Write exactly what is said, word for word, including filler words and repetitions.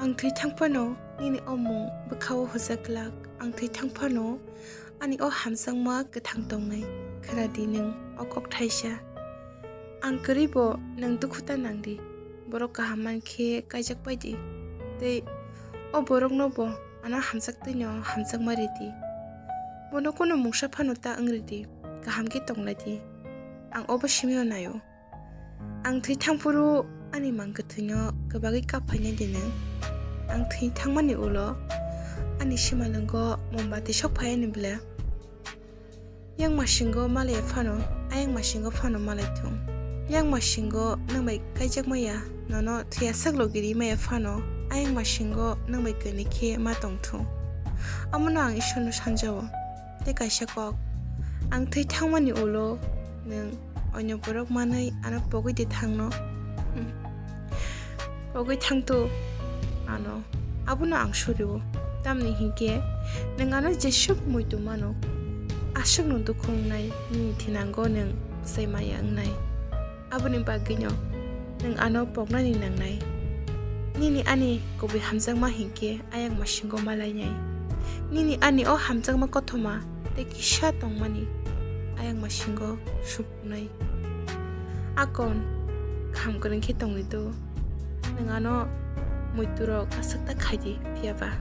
Ang thwi thang phano nini o mung bwkha-o hojak glak. Ang thwi thang phano ani o hamjakma kwthang tongnai. Khna di nwng o kok thaisa. Ang kwrwi bo nwng dukhu ta nang di. Borok kaham man khe kaijak pai di. Tei o borokno bo ano hamjak twino hamjakma rw di. Bono kunu mungsa phano ta wng rw di. Kaham khe tong lai di. Ang obo simi rw nai-o. Ang thwi thang phuru ani mang kwthwino kwbagwi kap phainai di nwng. Ang thwi thangmani ulo ani simalwngo mombati sok phai ani bwle. Yang masingo malai phano, ayang masingo phano malai thung. Yang masingo nwng bai kaijak maya, nono thwiya sak logi ri maya phano, ayang masingo nwng bai kwnwi khe ma tong thung. Amono ang Ishwarno sanjao. Tei kaisa kok, ang thwi thangmani ulo nwng onyo borok manwi ano pogwi de thangno. Hmm. Pogwi thangto ano. Abono ang surio. Tamni hinkhe nwng ano jesuk muitu mano. Aswkno dukhu wngnai, nini thinango nwng bwsai maya wngnai. Aboni bagwino nwng ano poknani nangnai. Nini ani kubui hamjakma hinkhe ayang masingo malainai. Nini ani o hamjakma kothoma tei kisa tongmani ayang masingo supunai. Akon kaham kwrwng khe tongdi do. Nwng ano muiturok aswk ta khaidi, phiyaba